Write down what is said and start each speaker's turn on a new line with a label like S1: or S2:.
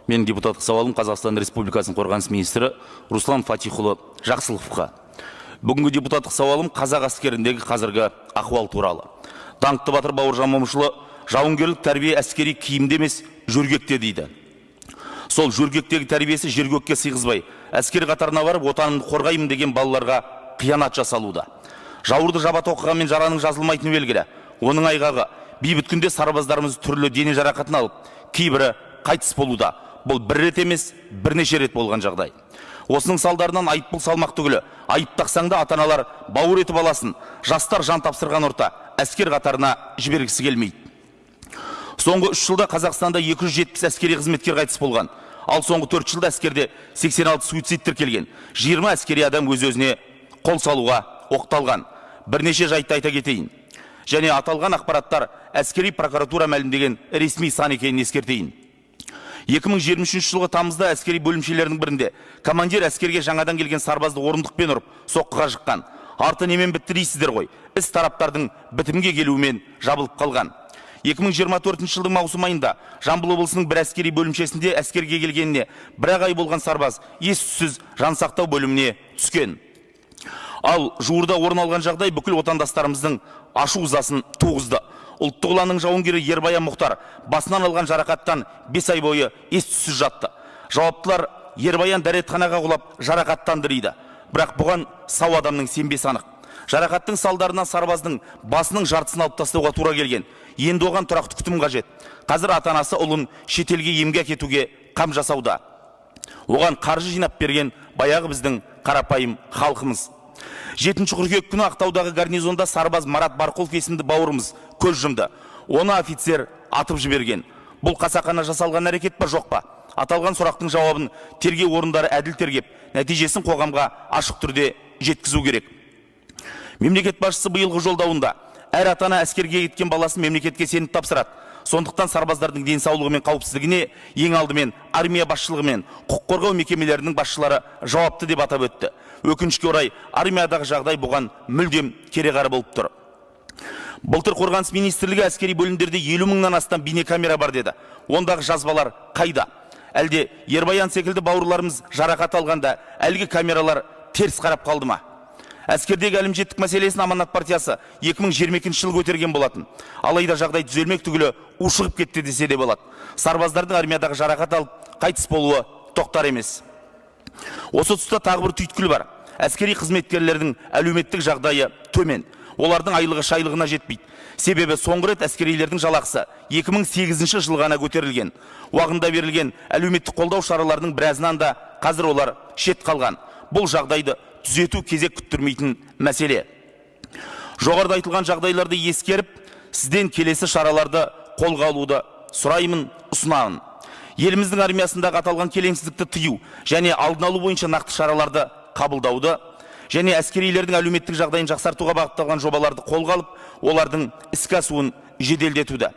S1: Менің депутаттық сауалым Қазақстан Республикасының қорғаныс министрі Руслан Фатихұлы Жақсылықовқа. Бүгінгі депутаттық сауалым қазақ әскеріндегі қазіргі ахуал туралы. Даңқты батыр Бауыржан Момышұлы жауынгерлік тәрбие әскери киімде емес, жөргекте дейді. Сол жөргектегі тәрбиесі жер көкке сыйғызбай, әскер қатарына барып отанымды қорғаймын деген балаларға қиянат жасалуда. Жауырды жаба тоқығанмен жараның жазылмайтыны белгілі. Оның айғағы бейбіт күнде сарбаздарымыз түрлі дене жарақатын алып, кейбірі қайтыс болуда. Бұл бір рет емес, бірнеше рет болған жағдай. Осының салдарынан айыппұл салмақ түгілі, айып тақсаң да ата-аналар бауыр етіп аласын, жастар жан тапсырған орта әскер қатарына жібергісі келмейді. Соңғы 3 жылда Қазақстанда 270 әскери қызметкер қайтыс болған. Ал соңғы 4 жылда әскерде 86 суицид тіркелген. 20 әскери адам өз-өзіне қол салуға оқталған. Бірнеше жайтты айта кетейін. Және аталған ақпараттар әскери прокуратура мәлімдеген ресми сан екенін ескертейін. 2023 жылғы тамызда әскери бөлімшелерінің бірінде командир әскерге жаңадан келген сарбазды орындықпен ұрып, соққыға жыққан. Арты немен бітті дейсіздер ғой. Іс тараптардың бітімге келуімен жабылып қалған. 2024 жылдың маусым айында Жамбыл облысының бір әскери бөлімшесінде әскерге келгеніне бір ай болған сарбаз ес-түссіз жансақтау бөліміне түскен. Ал жуырда орын алған жағдай бүкіл отандастарымыздың ашу ызасын туғызды. Ұлттық ұланның жауынгері Ербаян Мұхтар басынан алған жарақаттан 5 ай бойы ес-түссіз жатты. Жауаптылар Ербаян дәретханаға құлап жарақаттанды дейді. Бірақ бұған сау адамның сенбесі анық. Жарақаттың салдарынан сарбаздың басының жартысын алып тастауға тура келген. Енді оған тұрақты күтім қажет. Қазір ата-анасы ұлын шетелге емге әкетуге қам жасауда. Оған қаржы жинап берген баяғы біздің қарапайым халқымыз. 7 қыркүйек күні Ақтаудағы гарнизонда сарбаз Марат Барқұлов есімді бауырымыз көз жұмды. Оны офицер атып жіберген. Бұл қасақана жасалған әрекет па, жоқ па? Аталған сұрақтың жауабын тергеу орындары әділ тергеп, нәтижесін қоғамға ашық түрде жеткізу керек. Мемлекет басшысы биылғы жолдауында әр ата-ана әскерге кеткен баласын мемлекетке сеніп тапсырады. Сондықтан сарбаздардың денсаулығы мен қауіпсіздігіне ең алдымен армия басшылығы мен құқық қорғау мекемелерінің басшылары жауапты деп атап өтті. Өкінішке орай, армиядағы жағдай бұған мүлдем кереғар болып тұр. Былтыр Қорғаныс министрлігі әскери бөлімдерде 50 мыңнан астам бейнекамера бар деді. Ондағы жазбалар қайда? Әлде Ербаян секілді бауырларымыз жарақат алғанда әлгі камералар теріс қарап қалды ма? Әскердегі әлімжеттік мәселесін Аманат партиясы 2022 жылы көтерген болатын. Алайда жағдай түзелмек түгілі ушығып кетті десе де болады. Сарбаздардың армиядағы жарақат алып қайтыс болуы тоқтар емес. Осы тұста тағы бір түйткіл бар. Әскери қызметкерлердің әлеуметтік жағдайы төмен. Олардың айлығы шайлығына жетпейді. Себебі соңғы рет әскерилердің жалақысы 2008 жылы ғана көтерілген. Уағында берілген әлеуметтік қолдау шараларының біразынан да қазір олар шет қалған. Бұл жағдайды түзету кезек күттірмейтін мәселе. Жоғарыда айтылған жағдайларды ескеріп, сізден келесі шараларды қолға алуды сұраймын, ұсынамын. Еліміздің армиясындағы аталған келеңсіздікті тыю және алдын алу бойынша нақты шараларды қабылдауды және әскерилердің әлеуметтік жағдайын жақсартуға бағытталған жобаларды қолға алып, олардың іске асуын жеделдетуді.